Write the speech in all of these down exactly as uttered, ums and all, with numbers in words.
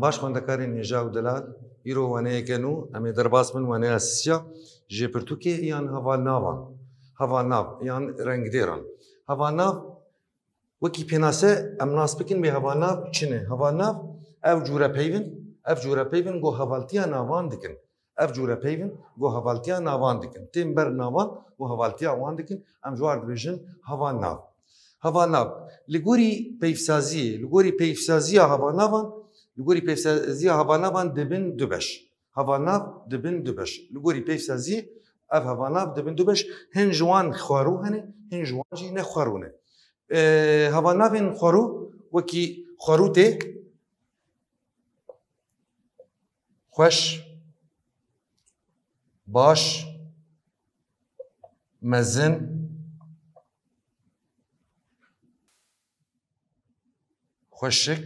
Baş xwendekarên hêja û delal, îro weneyeke nû, em ê derbas bin weneya sisiya, jê pirtûkê yan hevalnavan, hevalnav yan rengdêran. Hevalnav, wekî pênase em nas bikin bê hevalnav çi ne? Hevalnav ev cûre peyv in, ev cûre peyv in ku hevaltiya navan dikin. Ev cûre peyv in ku hevaltiya navan dikin. Tên ber navan û hevaltiya wan dikin, em ji wan dibêjin hevalnav. Hevalnav, li gorî peyvsaziyê, li gorî peyvsaziya hevalnavan, li gorî peyvsaziya hevalnavan dibin du beş. Hevalnav dibin du beş. Li gorî peyvsaziyê ev hevalnav dibin du beş. Hin ji wan xwerû hene, hin ji wan jî ne xwerû ne. Ê, hevalnavên xwerû wekî xwerû tê, xweş, baş, mezin, xweşik,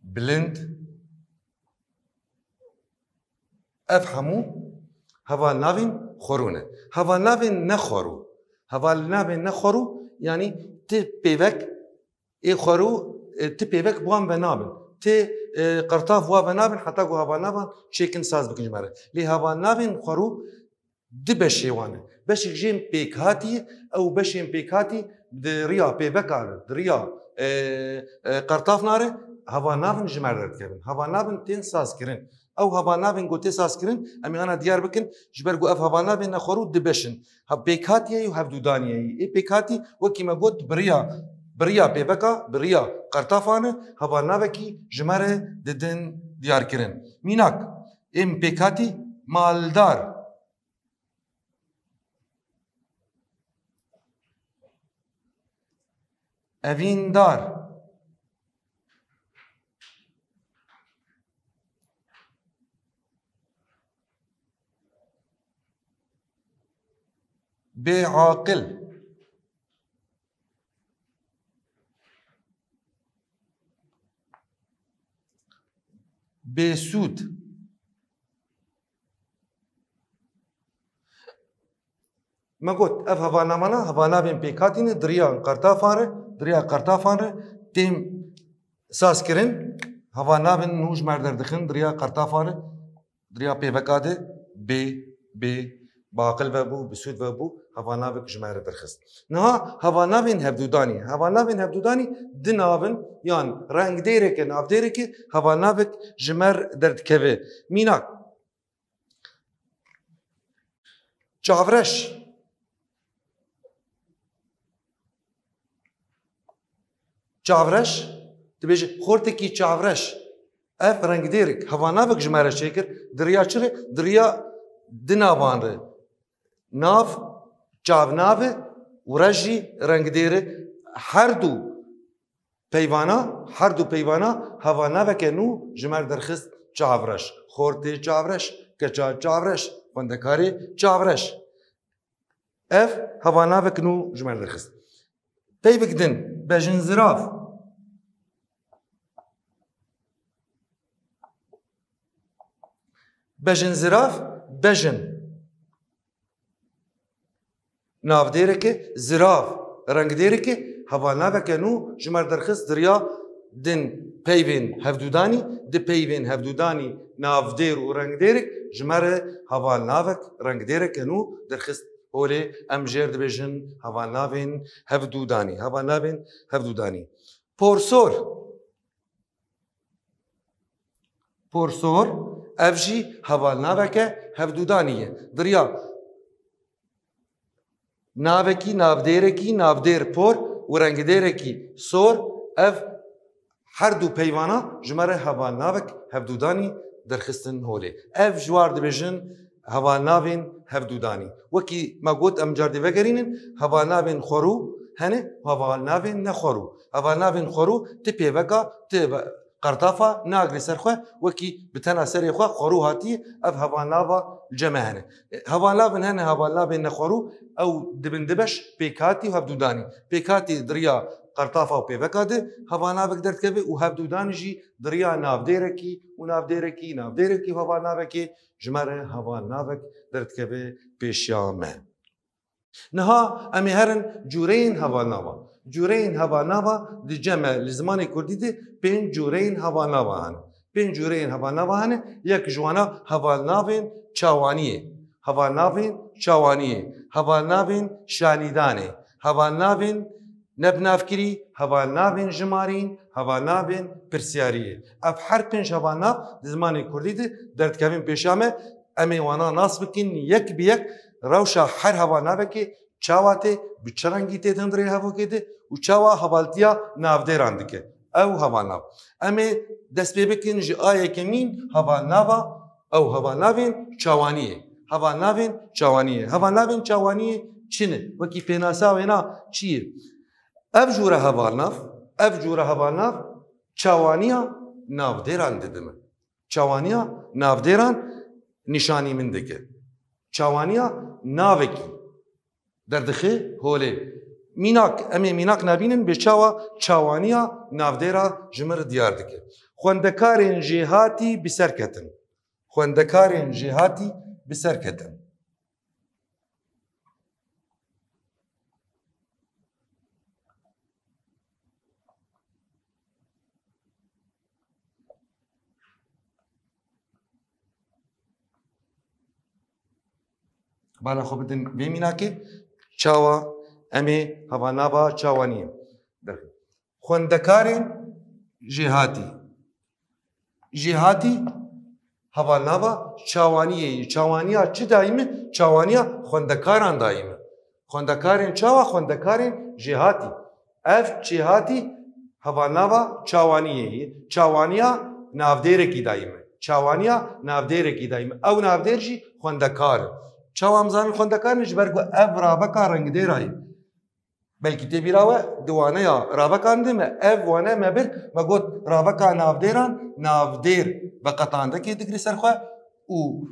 bilind. Ev hemû hevalnavên xwerû ne. Hevalnavên nexwerû. Hevalnavên nexwerû, yanî ti pêvek ê xwerû, e, ti pêvek bi wan ve nabin. Ti, e, qertav wa ve nabin, heta ku hevalnavan çêkin saz bikin ji me re. Lê hevalnavên xwerû du beşê wan e. Beşek jê pêkhatî, ew beşên pêkhatî di riya pêveka re, di riya, e, e, qertafna re hevalnavin ji me re derdikevin. Hevalnavin tên sazkirin. Ew hevalnavên ku tê sazkirin, em ê ana diyar bikin, ji ber ku ev hevalnavên nexwerû du beş in. Ha, pêkhatiyê û hevdûdaniyê. Ê pêkhatî, wekî me got, bi riya, bi riya pêveka, bi riya qertafan e, hevalnavekî ji me re didin diyarkirin. Mînak, êm pêkhatî maldar, evîndar, bêaqil, bêsûd. Me got, ev hevalnavana, hevalnavên pêkhatî ne, di riya qertafan re, di riya qertafan re tên sazkirin. Hevalnavên nû ji me re derdixin, di riya qertafan re, di riya pêveka de bê, bê, baqil vebû, bi sûd vebû, hevalnavek ji me re derxist. Niha hevalnavên hevdûdanî. Hevalnavên hevdûdanî du nav in, yan rengdêreke, navdêreke, hevalnavek ji me re derdikeve. Mînak, çavreş. Çavreş, dibêje, xortekî çavreş. Ev rengdêrik, hevalnavek ji me re çêkir. Di riya çi re? Di riya du navan re. Nav, çavnav e û reş jî rengdêr e. Her du peyvana, her du peyvana hevalnaveke nû ji me re derxist çavreş. Xortê çavreş, keça çavreş, xwendekarê çavreş. Ev hevalnavek nû ji me re derxist. Peyvek din, bejinzirav. Bejinzirav, bejin navdêreke, zirav rengdêreke, hevalnaveke nû ji me re derxist di riya din peyvên hevdûdanî, di peyvên hevdûdanî navdêr û rengdêrek ji me re hevalnavek, rengdêreke nû derxist holê, em jê re dibêjin hevalnavên hevdûdanî, hevalnavên hevdûdanî. Porsor. Porsor, ev jî hevalnaveke hevdûdanî ye. Di riya navekî, navdêrekî, navdêr por û rengdêrekî sor, ev her du peyvana ji me re hevalnavek hevdûdanî derxistin holê. Ev ji war dibêjin hevalnavên hevdûdanî. Wekî me got, em car dê vegerînin, hevalnavên xwerû hene, hevalnavên nexwerû. Hevalnavên xwerû ti pêveka, ti ve-, qertafa nagirê ser xwe, wekî bi tena serê xwe xwerû hatiye, ev hevalnava li cem me hene. Hevalnavên hene, hevalnavên nexwerû, ew dibin du beş, pêkhatî û hevdûdanî. Pêkhatî di riya qertafa û pêveka de hevalnavek derdikeve û hevdûdanî jî di riya navdêrekî û navdêrekî, navdêrekî û hevalnavekê ji me re hevalnavek derdikeve pêşiya me. Niha em ê herin cûreyên hevalnavan. Cûreyên hevalnava di cem e, li zimanê kurdî de pênc cûreyên hevalnava hene. Pênc cûreyên hevalnava hene, yek ji wana hevalnavên çawaniyê, hevalnavên çawaniyê, hevalnavên şanîdanê, hevalnavên nebnavkirî, hevalnavên jimarîn, hevalnavên pirsiyariyê. Ev her pênc hevalnav di zimanê kurdî de derdikevin pêşa me. Em ê wana nas bikin yek bi yek, rewşa her hevalnavekê çawa tê, bi çi rengî tê di hundirê hevokê de û çawa hevaltiya navdêran dike. Ew hevalnav. Em ê dest pê bikin ji a yekemîn hevalnava, ew hevalnavên çawaniyê. Hevalnavên çawaniyê. Hevalnavên çawaniyê çi ne? Wekî pênasa wêna çi ye? Ev jûre hevalnav, ev jûre hevalnav çawaniya navdêran didime. Çawaniya navdêran nîşanî min dike. Çawaniya navekî derdixe holê. Mînak, em ê mînak nabînin bê çawa çawaniya navdêra ji min re diyar dike. Xwendekarên jêhatî bi ser ketin. Xwendekarên jêhatî bi ser ketin. Bala xwe bidin vê mînakê, çawa em ê hevalnava çawaniyê derxin. Xwendekarên jêhatî. Jêhatî hevalnava çawaniyê ye. Çawaniya çi dayî me? Çawaniya xwendekaran dayî me. Xwendekarên çawa? Xwendekarên jêhatî. Ev çêhatî hevalnava çawaniyê ye. Çawaniya navdêrekî dayî me. Çawaniya navdêrekî dayî me. Ew navdêr jî xwendekar e. Çawa em zanin xwendekar in? Ji ber ku ev raveka rengdêra ye. Belkî tê bîra we di waneya ravekan de me, ev wane me bir, me got raveka navdêran, navdêr veqetandekê digre ser xwe û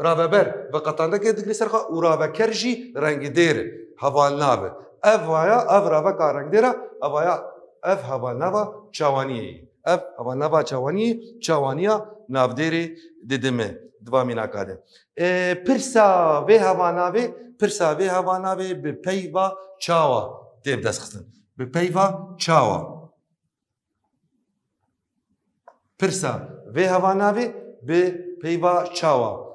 raveber veqetandekê digre ser xwe û raveker jî rengdêr e, hevalnav e. Ev vaya, ev raveka rengdêr e, ev vaya, ev hevalnava çawaniyê ye. Ev hevalnava çawaniyê, çawaniya navdêrê didime di va mînaka de. E, pirsa vê hevanavê, pirsa vê hevanavê bi peyva çawa tê bi dest xistin? Bi peyva çawa? Pirsa vê hevanavê bi peyva çawa?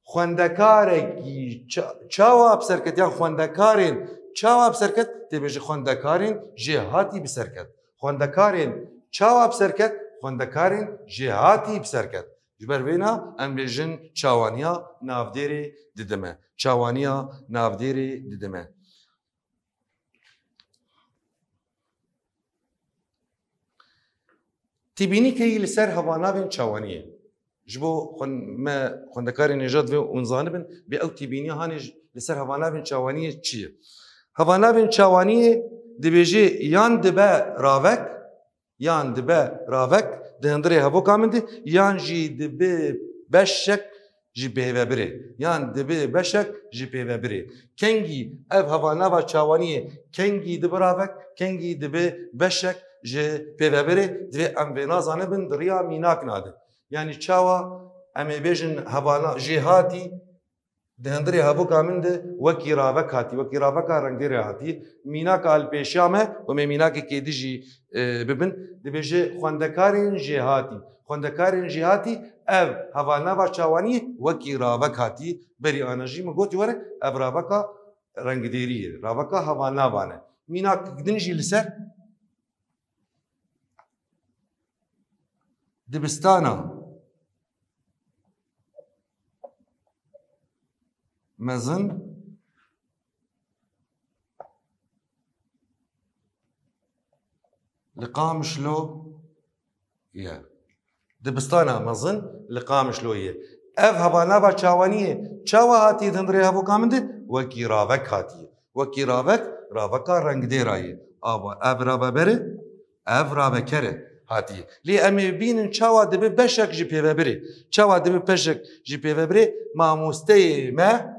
Xwendekarekî ça-, çawa bi ser ket? Yan xwendekarên çawa bi ser ket? Tê bêje xwendekarên jêhatî bi ser ket. Xwendekarên çawa bi ser ket? Xwendekarên jêhatî bi ser ket. Ji ber vêna em bêjin çawaniya navdêrê didime. Çawaniya navdêrê didime. Tîbînîkeyî li ser hevanavên çawaniyê. Ji bo xwen-, me xwendekarên nêja divê hûn zanibin, bê ew tîbîniya hanê ji, li ser hevanavên çawaniyê çi ye? Hevanavên çawaniyê dibêje yan dibe ravek, yan dibe ravek di hundirê hevoka min de, yan jî dibe beşek ji pêvebirê, yan dibe beşek ji pêvebirê. Kengî ev hevanava çawaniyê, kengî dibe ravek, kengî dibe beşek ji pêvebirê, divê em vêna zanibin di riya mînakna de. Yanî çawa em ê bêjin hevana jêhatî, di hundirê hevoka min de wekî ravek hatî, wekî raveka rengdêrê hatî. Mînaka li pêşiya me, û me mînakekê dî jî, e, bibin, dibêje xwendekarên jêhatî. Xwendekarên jêhatî, ev hevalnava çawaniyê wekî ravek hatî. Berî ana jî min gotî were, ev raveka rengdêrî ye, raveka hevalnavan e. Mînak din jî li ser Dibistana mezin li Qamişlo ye. Dibistana mezin li Qamişlo ye. Ev hevalnava çawaniyê çawa hatiye di hundirê hevoka min de? Wekî ravek hatiye. Wekî ravek, raveka rengdêra ye. Ava, ev raveber e, ev raveker e hatiye. Lê em ê bînin çawa dibe beşek ji pêvebirê. Çawa dibe beşek ji pêvebirê? Mamosteyê me,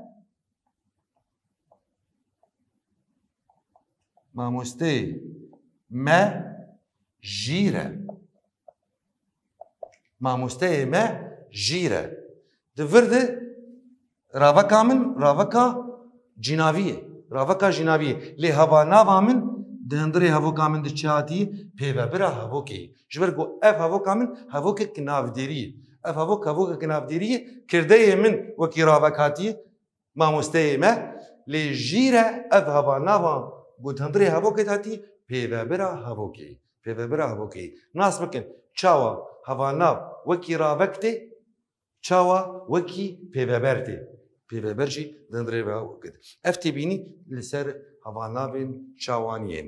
mamosteyê me jîr e. Mamosteyê me jîr e. Di vir de raveka min, raveka cînavî ye. Raveka cînavî ye. Lê hevalnava min Di hundirê hevoka min de çi hatî? Pêvebira hevokê. Ji ber ku ev hevoka min hevokek navdêrî ye. Ev hevok hevokek navdêrî ye, kirdeyê min wekî ravek hatî, mamosteyê me, lê jî re ev hevalnava ku di hundirê hevokê de hatî, pêvebira hevokê. Pêvebira hevokê. Nas bikin, çawa hevalnav wekî ravek tê, çawa wekî pêveber tê. Pêveber jî di hundirê ve wekî. Ev têbînî li ser hevalnavên çawaniyê.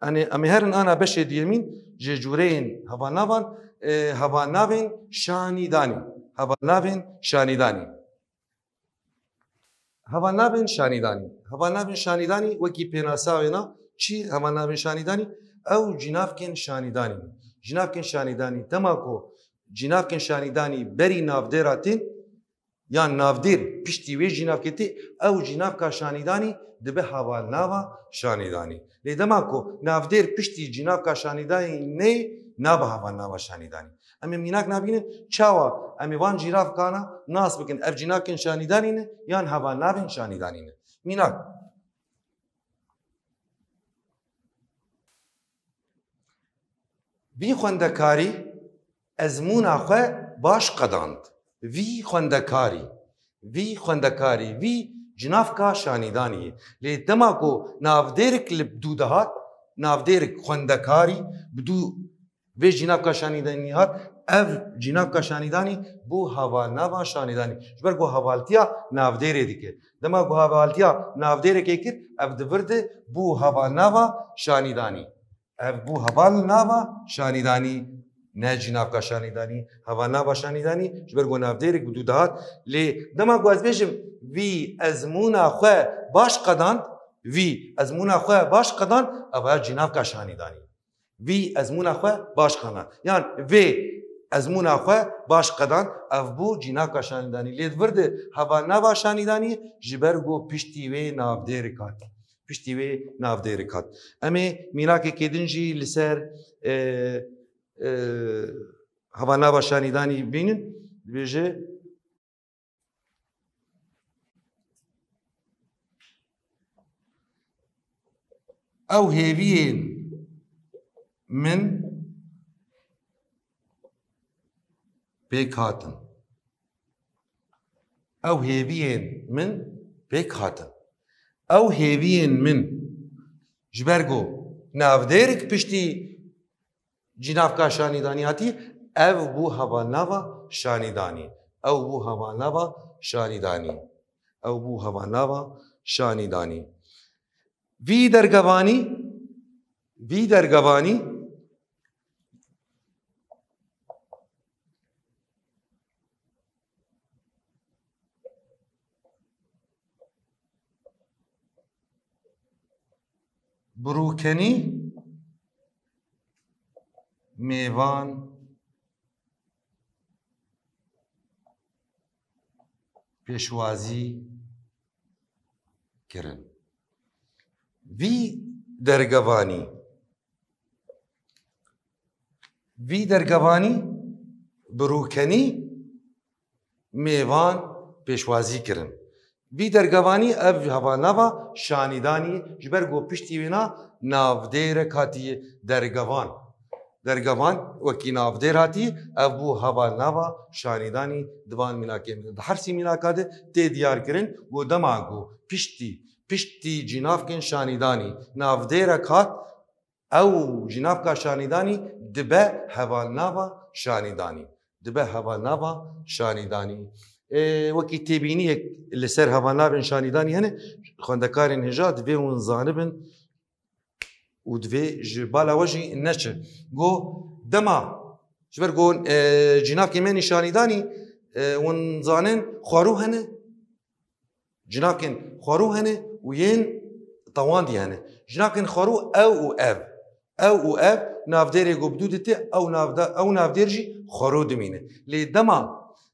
Em ê, em ê herin ana beşê duyemîn ji cûreyên hevalnavan, e, hevalnavên şanîdanî. Hevalnavên şanîdanî. Hevalnavên şanîdanî. Hevalnavên şanîdanî wekî pênasa wêna çi hevalnavên şanîdanî? Ew cînavkên şanîdanî ne. Cînavkên şanîdanî dema ku cînavkên şanîdanî berî navdêra tên, yan navdêr piştî wê cînavkê tê, ew cînavka şanîdanî dibe hevalnava şanîdanî. Lê dema ku navdêr piştî cînavka şanîdanî neyê, nabe hevalnava şanîdanî. Em ê mînak nabînin, çawa em ê van cînavkana nas bikin, ev cînavkên şanîdanî ne yan hevalnavên şanîdanî ne. Mînak. Vî xwendekarî ezmûna xwe baş qedand. Vî xwendekarî, vî xwendekarî, vî cînavka şanîdanî ye. Lê dema ku navdêrik li bi dû dihat, navdêrik xwendekarî bi dû vê cînavka şanîdanî hat, ev cînavka şanîdanî bû hevalnava şanîdanî. Ji ber ku hevaltiya navdêrê dike. Dema ku hevaltiya navdêrekê kir, ev di vir de bû hevalnava şanîdanî. Ev bû hevalnava şanîdanî, ne cînavka şanîdanî. Hevalnava şanîdanî ji ber ku navdêrek bi dû dihat. Lê dema ku ez bêjim, vî ezmûna xwe baş qedand, vî ezmûna xwe baş qedand, ev ya cînavka şanîdanî. Vî ezmûna xwe baş qedand. Yan vê ezmûna xwe baş qedand, ev bû cînavka şanîdanî. Lê di vir de hevalnava şanîdanî ji ber ku piştî wê navdêrik hat. Piştî wê navdêrik hat. Em ê mînakekê din jî li ser, e, e, hevalnava şanîdanî bînin. Dibêje, Ew hêviyên min pêk hatin. Ew hêviyên min pêk hatin. Ew hêviyên min ji ber ku navdêrik piştî cînavka şanîdanî hatî, ev bû hevalnava şanîdanî. Ew bû hevalnava şanîdanî. Ew bû hevalnava şanîdanî. Vî dergevanî, vî dergevanî Bi rûkenî mêvan pêşwazî kirin. Vî dergevanî, vî dergevanî bi rûkenî mêvan pêşwazî kirin. Vî dergevanî ev hevalnava şanîdanî, ji ber ku piştî wêna navdêrek hatiye dergevan. Dergevan wekî navdêr hatî, ev bû hevalnava şanîdanî di van mînakên. Di her sî mînaka de tê diyar kirin ku dema ku piştî, piştî cînavkên şanîdanî navdêrek hat, ew cînavka şanîdanî dibe hevalnava şanîdanî. Dibe hevalnava şanîdanî. Ê, wekî têbîniyek li ser hevalnavên şanîdanî hene, xwendekarên hêja divê hûn zanibin û divê ji bala we jî neçe. Go dema, ji ber go, e, cînavkê me nîşanîdanî, e, hûn zanin xwarû hene, Jinakên xwarû hene û yên tewandî hene. Jinakên xwarû ew û ev. Ew û ev navdêrê ku bi dû dite, ew navda-, ew navdêr jî xwarû dimîne. Lê dema,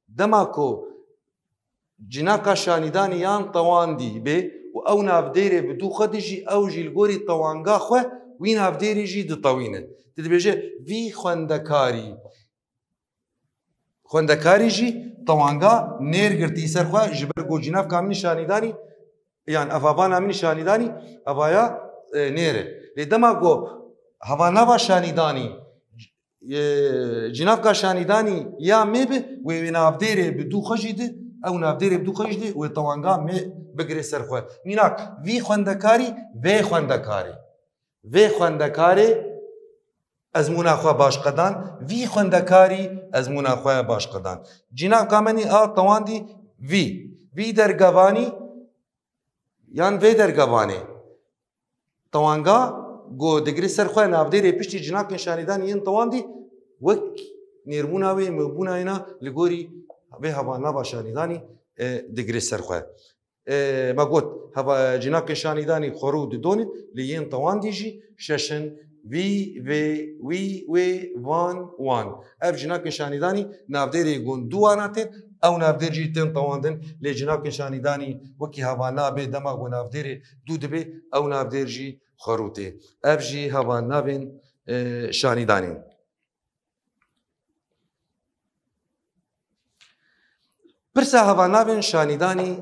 dema ku cinaka şanîdanî yan tewandî bê û ew navdêrê bi dû xwe dijî, ew jî li gorî tewanga xwe wî navdêrî jî ditewîne. Tu dibêje, vî xwendekarî, Xwendekarî jî tewanga nêr girtî ser xwe, ji ber ku cînavka min şanîdanî, yan ev havana min şanîdanî, evaya, e, nêr e. Dema ku hevalnava şanîdanî, e, cînavka şanîdanî ya mê bi, wê, wê navdêrê bi dû xwe jî di, ew navdêrê bi dû xwe jî di, wê tewanga mê bigire ser xwe. Mînak, vî xwendekarî, vê xwendekarê. Vê xwendekarê ezmûna xwe baş qedan, vî xwendekarî ezmûna xwe baş qedan. Cînavka menî a tewandî vî. Vî dergevanî yan vê dergevanê. Tewanga ku digire ser xwe navdêrê piştî cînavkên şanîdanî yên tewandî wek nêrbûna wê, mebûna yê na li gorî vê hevalnava şanîdanî, e, digire ser xwe. E, me got, heva-, cînavkên şanîdanî xwerû didonin, lê yên tewandî jî şeş in, vî, vê, wî, wê, van, wan. Ev cînavkên şanîdanî navdêrê gon dû wana tên, ew navdêr jî tên tewandin, lê cînavkên şanîdanî wekî hevalna bê dema ku navdêrê dû dibe, ew navdêr jî xwerû tê. Ev jî hevalnavên, e, şanîdanî. Pirsa hevalnavên şanîdanî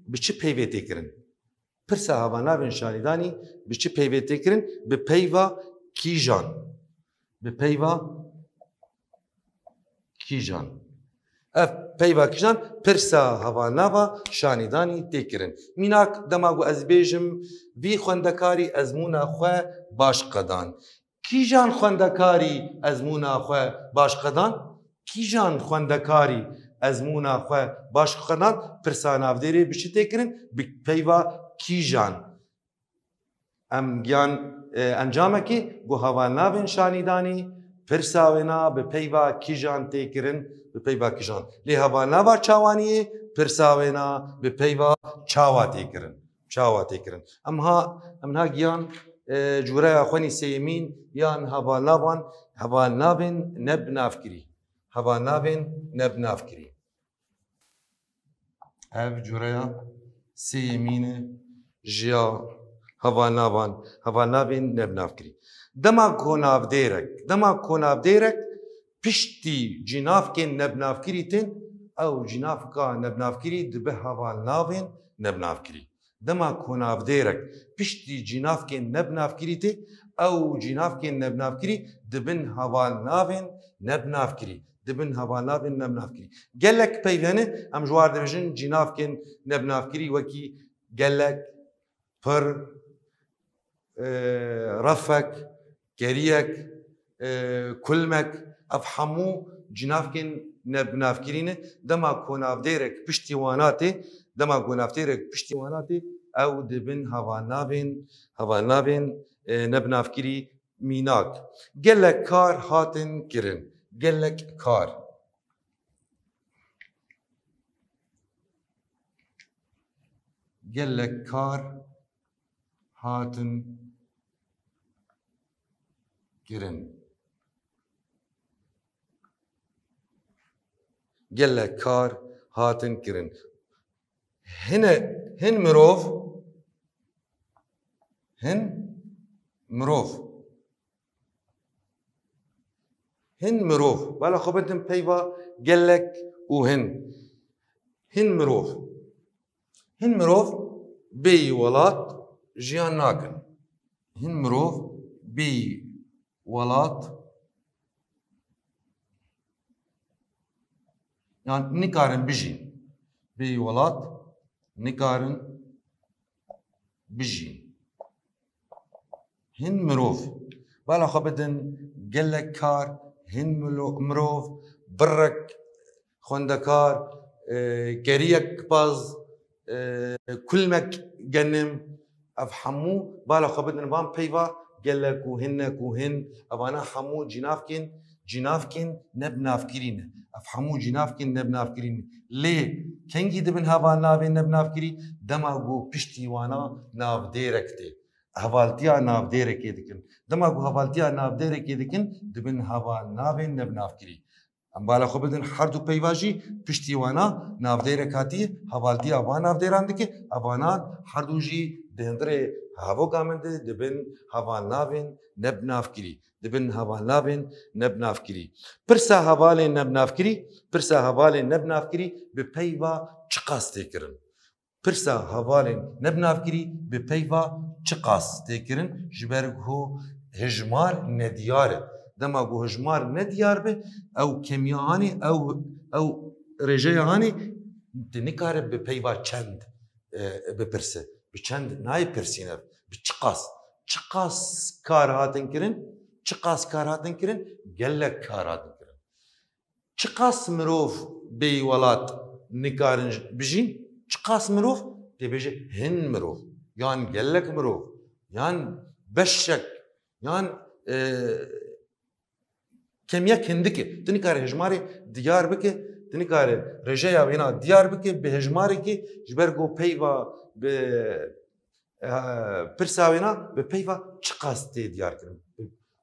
bi çi peyvê tê kirin? Pirsa hevalnavên şanîdanî bi çi peyvê tê kirin? Bi peyva kîjan? Bi peyva kîjan? Ev peyva kîjan pirsa hevalnava şanîdanî tê kirin. Mînak, dema ku ez bêjim, vî xwendekarî ezmûna xwe baş qedan. Kîjan xwendekarî ezmûna xwe baş qedan? Kîjan xwendekarî ezmûna xwe baş qedan? Pirsa navdêrê bi çi tê kirin? Bi peyva kîjan? Em giyan, e, encamekî ku hevalnavên şanîdanî pirsa wêna bi peyva kîjan tê kirin? Bi peyva kîjan? Lê hevalnava çawaniyê pirsa wêna bi peyva çawa tê kirin? Çawa tê kirin? Em ha, em niha giyan, e, cûreya xwenî sêyemîn yan hevalnavan, hevalnavên nebnavkirî. Hevalnavên nebnavkirî. Ev cûreya sêyemîn e ji ya hevalnavan, hevalnavên nebnavkirî. Dema ku navdêrek, dema ku navdêrek piştî cînavkên nebnavkirî tên, ew cînavka nebnavkirî dibe hevalnavên nebnavkirî. Dema ku navdêrek piştî cînavkên nebnavkirî tê, ew cînavkên nebnavkirî dibin hevalnavên nebnavkirî. Dibin hevalnavên nebnavkirî. Gelek peyv hene, em ji war dibêjin cînavkên nebnavkirî wekî gelek, pir, e, refek, keriyek, e, kulmek, ev hemû cînavkên nebnavkirî ne. Dema ku navdêrek piştî wana tê, dema ku navdêrek piştî wana tê, ew dibin hevalnavên, hevalnavên, e, nebnavkirî. Mînak, gelek kar hatin kirin. Gelek kar. Gelek kar hatin kirin. Gelek kar hatin kirin. Hine, hin mirov, hin mirov. Hin mirov. Bala xwe bidin peyva gelek û hin. Hin mirov. Hin mirov bêyî welat jiyan nakin. Hin mirov bêyî welat, yan nikarin bijîn. Bêyî welat nikarin bijîn. Hin mirov. Bala xwe bidin gelek kar, hin milo-, mirov, birrek xwendekar, e, keriyek paz, e, kulmek genim, ev hemû bala xwe bidin van peyva gelek û hinek û hin, evana hemû cînavkên, cînavkên nebnavkirî ne. Ev hemû cînavkên nebnavkirî ne. Lê kengî dibin hevalnavên nebnavkirî? Dema ku piştî wana navdêrek tê. Hevaltiya navdêrekê dikin. Dema ku hevaltiya navdêrekê dikin, dibin hevalnavên nebnavkirî. Em bala xwe bidin her du peyva jî piştî wana navdêrek hatiye, hevaltiya van navdêran dike, evanan her du jî di hundirê hevoka min de dibin hevalnavên nebnavkirî. Dibin hevalnavên nebnavkirî. Pirsa hevalên nebnavkirî, pirsa hevalên nebnavkirî bi peyva çiqas tê kirin? pirsa hevalên nebinavkirî bi peyva çiqas tê kirin, ji ber ku hejmar nediyar e. Dema ku hejmar nediyar be, ew kemiya anî, ew, ew rêjeya anî, tu nikare bi peyva çend, e, bipirse. Bi çend nayê pirsîn ev. Bi çiqas. Çiqas kar hatin kirin, çiqas kar hatin kirin, gelek kar hatin kirin. Çiqas mirov bêyî welat nikarin bijîn, çiqas mirov, tê bêje hin mirov, yan gelek mirov, yan beşek, yan, e, kemiyek hindike. Tu nikare hejmarê diyar bike, tu nikare rêjeya wêna diyar bike bi hejmarekî, ji ber ku peyva bi, e, pirsa wêna bi peyva çiqas tê diyar kirin.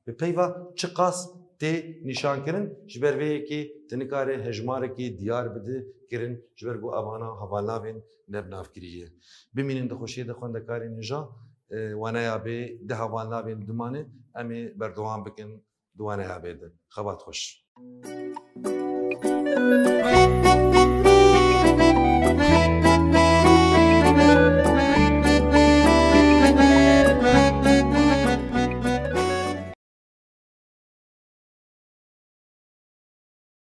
Bi peyva çiqas tê nîşan kirin, ji ber vê yekê tu nikare hejmarekî diyar bide kirin, ji ber ku evana hevalnavên nebnavkirî ye. Bimînin di xweşiyê de xwendekarên hêja, e, waneya bê di hevalnavên dimane em ê berdewam bikin di waneya bê de. Xebat xweş.